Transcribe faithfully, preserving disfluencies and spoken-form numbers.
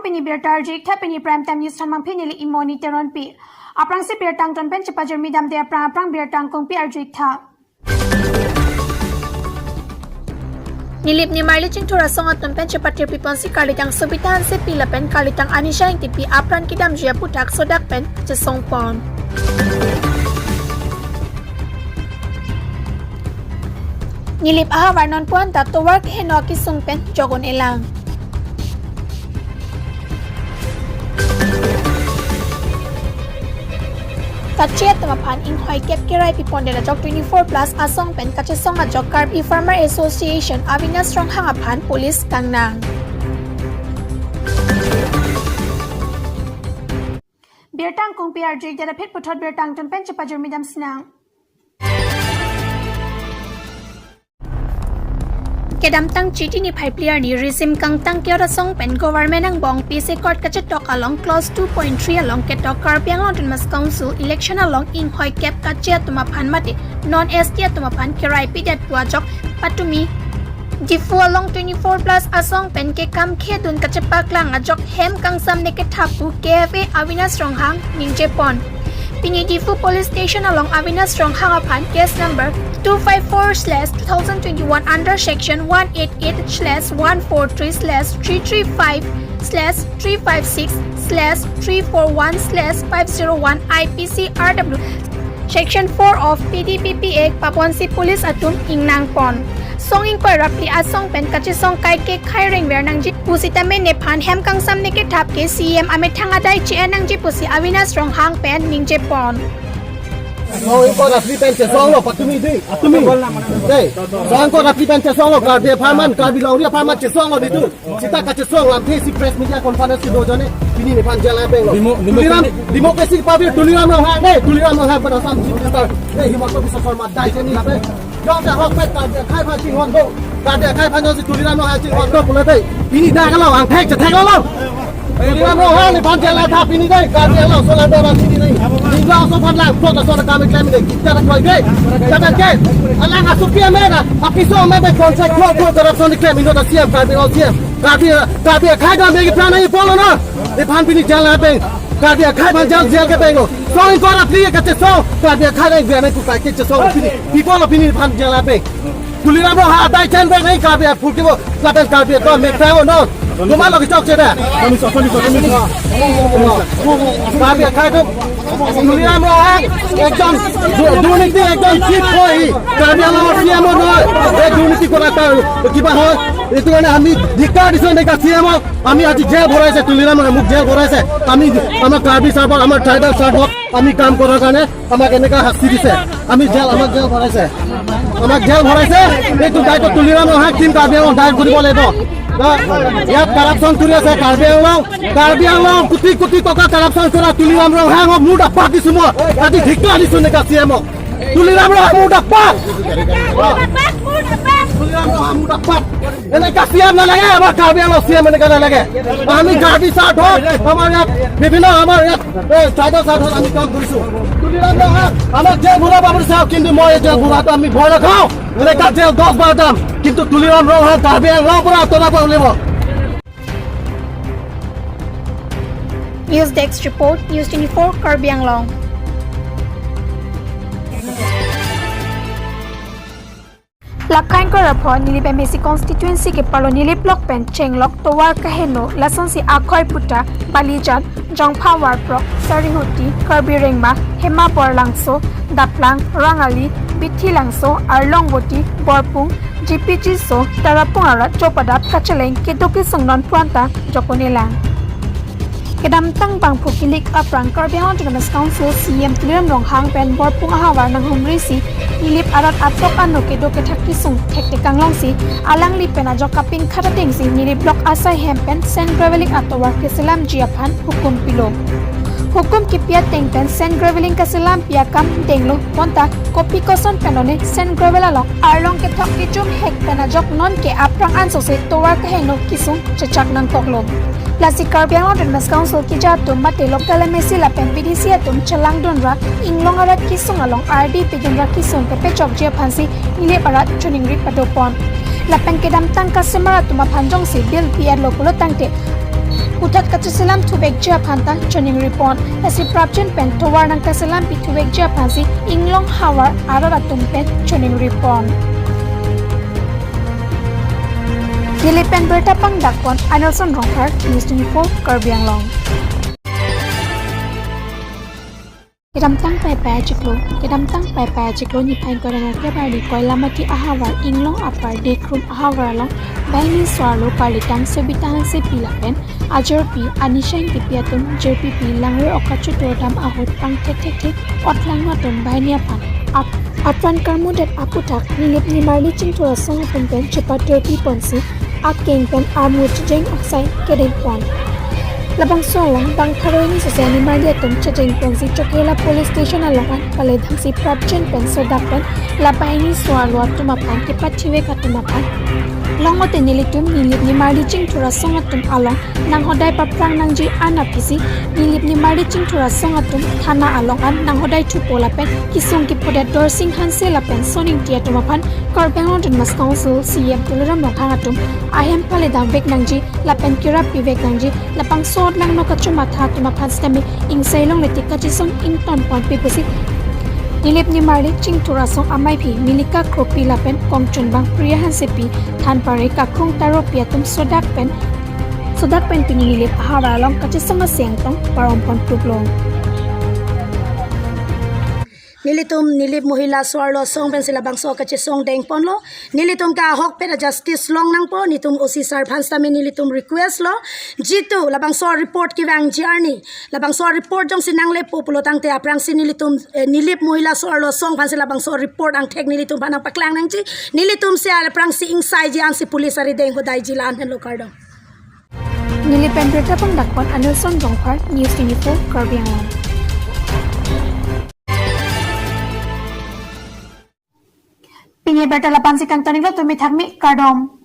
Pini birta arju-ik tha, pini Prime Time News thanmangpi neli Imoni Teronpi. Aphrangsi birta angton pen chepajirmi damde aphrang aphrang birta angkungpi arju-ik tha. Nilip nimarli Chingthur asong atum pen chepatirpi ponsi karlitang Sobita Hansepi lapen karlitang Anisha Engtipi apran kedamji aputhak sodak pen chesongpon. Nilip ahavar nonpu anta tovar keheno akesung pen jok un-elang. Kache atum aphan inghoi kep kerai pipondet ajok twenty-four plus asong pen kachesong ajok Karbi Farmer Association Avinash Ronghang aphan police kangnang. Birta angkungpi arju-ik det aphi puthot birta angton pen chepajirmi dam sinang. Kedamtang Chiti niphai phli arni risim kangtang ke-ot asong pen government angbong Peace Accord kachetok along clause two point three along ketok Karbi Anglong Autonomous Council election along inghoi kep kache atum aphan mate non S T atum aphan kerai pidet pu ajok patumi Diphu along twenty-four plus asong pen kekam khedun kachepaklang ajok hem kangsam ne kethap pu K F A Avinash Ronghang ningjepon. Pini Diphu Police Station along Avinash Ronghang aphan case number two five four slash two thousand twenty-one under section one eight eight slash one four three slash three three five slash three five six slash three four one slash five zero one I P C R W section four of P D P P A paponsi police atum ingnangpon. Song ingkoi ra phli asong pen kachesong kaike khai rengver nangji pusitame nephan hem kangsam ne kethap ke C E M amethang adai che-en nangji pusi Avinash Ronghang pen ningjepon. Song ingkoi ra phli pen chesonglo patumi dei. Patumi. Dei. Song ingkoi ra phli pen chesonglo, Karbi apharman, Karbi longri apharman chesonglo ditu. Sita kachesong lamthe si press media conference kedo ajoine pini nephan jail abeng lo. Demo-, demo-, Tuliram, democracy party Tuliram Ronghang dei, Tuliram Ronghang pen Assam Chief Minister dei, Himanta Biswa Sarma dei chini lapen. Jongsi ahokpet Karbi akhai aphan chinghon do, Karbi akhai aphan jongsi Tuliram Ronghang chinghon do pule dei, pini dak lo, angthek chethek lo. Tuliram Ronghang nephan jail atha pini dei, Karbi Anglong aso lang do pini dei. Ninglo aso aphan lang, plot aso akam keklem dei, kita dak koi dei. Kita ke, alang asopi ame na, apiso ame pen konsek klo klo corruption keklem inut a-C M, Karbi Anglong C M. Karbi, Karbi akhai dam begi plan ai polo na. Nephan pini jail abeng. Karbi akhai aphan jail, jail ke beng lo. Song ingkoi ra phli kachesong. Karbi akhai dam begi kukai kachesong pini. People pini nephan jail abeng. Tuliram Ronghang adai chen beng nai Karbi aphu kibo. Lapen Karbi ko me tao no. Koma lo kechok cheda. Karbi akhai ko Tuliram Ronghang ekjon du-, দুৰ্নীতি, ekjon cheat boy. Karbi Anglong C M noi. এই দুৰ্নীতি কৰা তাৰ কিবা হয়? এইটো কাৰণে আমি ধিক্কাৰ দিছো এনেকা C M ক। আমি আজি জেল ভৰাইছে, তুলিৰাম ৰণহাঙে মোক জেল ভৰাইছে। আমি আমাৰ কাৰ্বি চাৰ্বক, আমাৰ ট্ৰাইবেল চাৰ্বক আমি কাম কৰাৰ কাৰণে আমাক এনেকা শাস্তি দিছে। আমি জেল, আমাক জেল ভৰাইছে, আমাক জেল ভৰাইছে। এইটো দায়িত্ব তুলিৰাম ৰণহাঙক Team Karbi Anglong দায়ৰ কৰিব লাগিব। ন? ইয়াত কাৰাপশ্যন কৰি আছে কাৰ্বি আংলং, কাৰ্বি আংলং কোটি কোটি টকা কাৰাপশ্যন কৰা তুলিৰাম ৰণহাঙক মুৰ্দাবাদ দিছো মই, আজি ধিক্কাৰ দিছো এনেকা চি এমক। তুলিৰাম ৰণহাং মুৰ্দাবাদ। মুৰ্দাবাদ, মুৰ্দাবাদ। তুলিৰাম ৰণহাং মুৰ্দাবাদ। এনেকা চি এম নালাগে, আমাৰ কাৰ্বি আংলং চি এম এনেকা নালাগে। আমি কাৰ্বি স্বাৰ্থত, আমাৰ ইয়াত বিভিন্ন, আমাৰ ইয়াত, এ, ট্ৰাইবেল স্বাৰ্থত আমি কাম কৰিছো। তুলিৰাম ৰণহাং আমাক জেল ভৰাব বিচাৰক, কিন্তু মই এই জেল ভৰোৱাটো আমি ভয় নাখাওঁ। এনেকা জেল দহ বাৰ যাম, কিন্তু তুলিৰাম ৰণহাং কাৰ্বি আংলং পৰা আঁতৰাব লাগিব। News Desk Report, News twenty-four Karbi Anglong. Lakhain Korapho, Nilip M A C constituency ke-arlo Nilip block pen chenglok tovar kaheno, lasonsi Akhoi Puta, Balijan, Jongpha Warprok, Sarihuti, Karbi Rengma, Hema Borlangso, Daplang, Rangali, Bithi Langso, Arlong Voti, Borpung, G P G so, Tarapung arat chopadap kacheleng kedo kesung nonpu anta jokon-elang. Kedamtang bangphu kilik aphrang Karbi Anglong Autonomous Council C E M Tuliram Ronghang pen Borpung ahavar nanghumrisi Nilip arat atok ano kedo kethak kesung thekthekanglongsi alangli pen ajok kapingkhat atengsi Nilip block asai hem pen sand graveling atovar keselamji aphan hukum pilo. Hukum kipi ateng pen sand graveling kaselampi akam denglo, bonta kopi koson pen lone sand gravel along arlong kethok kejum hek pen ajok nonke aphrang ansose tovar kaheno kesung chechak nangkoklo. Lasi Karbi Anglong Autonomous Council keja atum mate local M A C lapen B D C atum chelangdun ra inglong arat kesung along ardi pidun ra kesung kepechokji aphansi Nilip arat choningri padopon. Lapen kedamtang customer atum aphan jongsi bill pi-etlo pulo tangte Puthot kacheselam thuvekji aphan ta choningri pon. Lasi prapjin pen tovar nangkaselam pi thuvekji aphansi inglong havar arat atum pen choningri pon. Neli pen birta pangdak pon Anelson Rongphar, News twenty-four, Karbi Anglong. Kedamtang Paipai achiklo, kedamtang Paipai achiklo niphai ingkoi ra nerkep arni Koilamati ahavar inglong apar Dekrum ahavar along banghini so-arlo karlitang Sobita Hansepi lapen ajirpi Anisha Engtipi atum jirpi pi langre ok kachoto dam ahut pangthek thekthe otlangno atum banghini aphan ap-, apran karmudet aputhak Nilip Nimarli Chingthur asong atum pen chepaturpi ponsi akeng pen armu chejeng aksai kedeng pon. Labangso along bang pharo hini sose nimarli atum chejeng ponsi Chokihola Police Station along an paledangsi prapjin pen sodak pen la banghini so-arlo atum aphan kepathivek atum aphan longlote nelitum Nilip Nimarli Chingthur asong atum along nanghodai paphrang nangji an aphisi Nilip Nimarli Chingthur asong atum thana along an nanghodai thupo lapen kesung kephodet Dorsing Hanse lapen Son Engti atum aphan Karbi Anglong Autonomous Council C E M Tuliram Ronghang atum ahem paledangvek nangji lapen kerap pivek nangji, labangso otlangno kachomatha atum aphan sitame ingsai longle te kachesong ington ponpe pusi Nilip Nimarli Chingthur asong amei aphi Milika Kropi lapen kongchunbang Priya Hansepi, thanpare Kakrung Taropi atum sodak pen sodak pen pini Nilip ahavar along kachesong aseng tong parom pon puklo. Nelitum Nilip Mohila so-arlo asong pensi labangso kachesong deng ponlo. Nelitum ke ahokpet a-justice long nangpo, nelitum O C sir aphan sitame nelitum request lo. Jitu labangso report kevangji arni, labangso report jongsi nanglepo pulo tangte aphrangsi nelitum, eh, Nilip Mohila so-arlo asong aphansi labangso report angthek nelitum aphan nangpaklang nangji. Nelitumsi aphrangsi ingsaiji ansi police arideng hodaiji la-an henlo, kardom. Neli pen birta pangdak pon Anelson Rongphar, News twenty-four, Karbi Anglong. Pini birta la-ansi kangton-iklo, tumi thakmi, kardom.